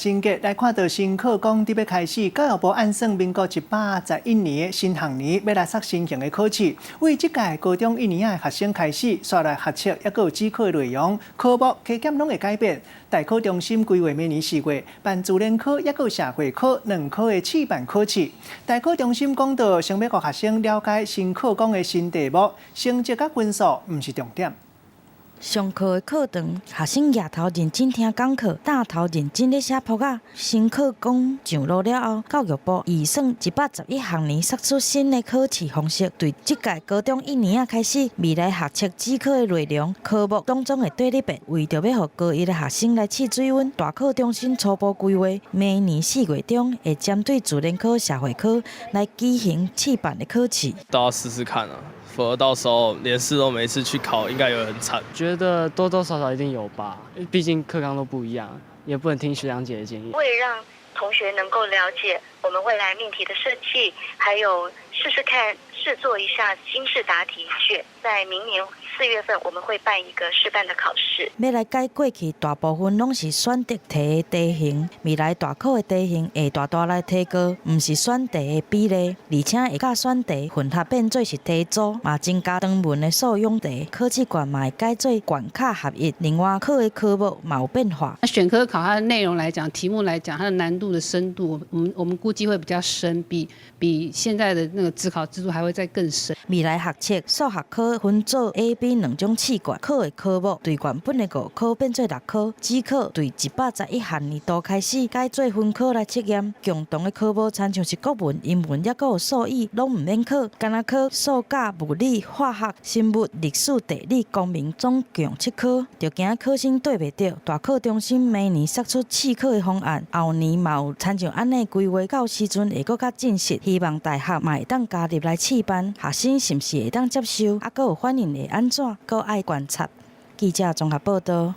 新格來看到新課綱佇欲開始，教育部按算民國111年的新學年欲來實新型的考試。為這屆高中一年仔的學生開始，紲來學測抑閣有指考的內容，科目加減攏會改變。大考中心規劃明年4月辦自然科抑閣有社會科兩科的試辦考試。大考中心講到，想欲予學生了解新課綱的新題目，成績佮分數毋是重點。上課的課堂，學生額頭認真聽講課，擔頭認真咧寫簿仔。新課綱上路了後，教育部預算111學年釋出新的考試方式，對這屆高中一年仔開始，未來學測指考的內容科目攏總會綴咧變。為著欲予高一的學生來試水溫，大考中心初步規劃，明年4月中會針對自然科、社會科來舉行試辦的考試。都要試試看啊！否則到時候連試都沒試去考，應該也會很慘。覺得多多少少一定有吧，畢竟課綱都不一樣，也不能聽學長姐的建議。為了讓同學能夠了解我們未來命題的設計，還有試試看試做一下新式答題卷，在明年4月份我們會辦一個試辦的考試。欲來改過去大部分攏是選擇題的題型，未來大考的題型會大大來提高，毋是選題的比例，而且會佮選題混合變做是題組，嘛增加長文的素養題，考試卷嘛會改做關卡合一。另外考的科目嘛有變化。選科考它的內容來講，題目來講，它的難度的深度，我們估計會比較深，比現在的那個指考制度還會再更深。未來學測數學科分做 A、B 兩種試卷，考的科目對原本的五科變做六科，指考對111學年度開始改做分科來測驗。共同的科目親像是國文、英文，抑閣有數語，攏毋免考，干焦考數甲、物理、化學、生物、歷史、地理、公民總共七科，就驚考生綴袂著。大考中心明年釋出試考的方案，後年嘛有親像按呢規劃，到時陣會閣較正式。希望大學嘛會當加入來試辦，學生是毋是會當接受，抑閣有反應會按怎，閣愛觀察。記者綜合報道。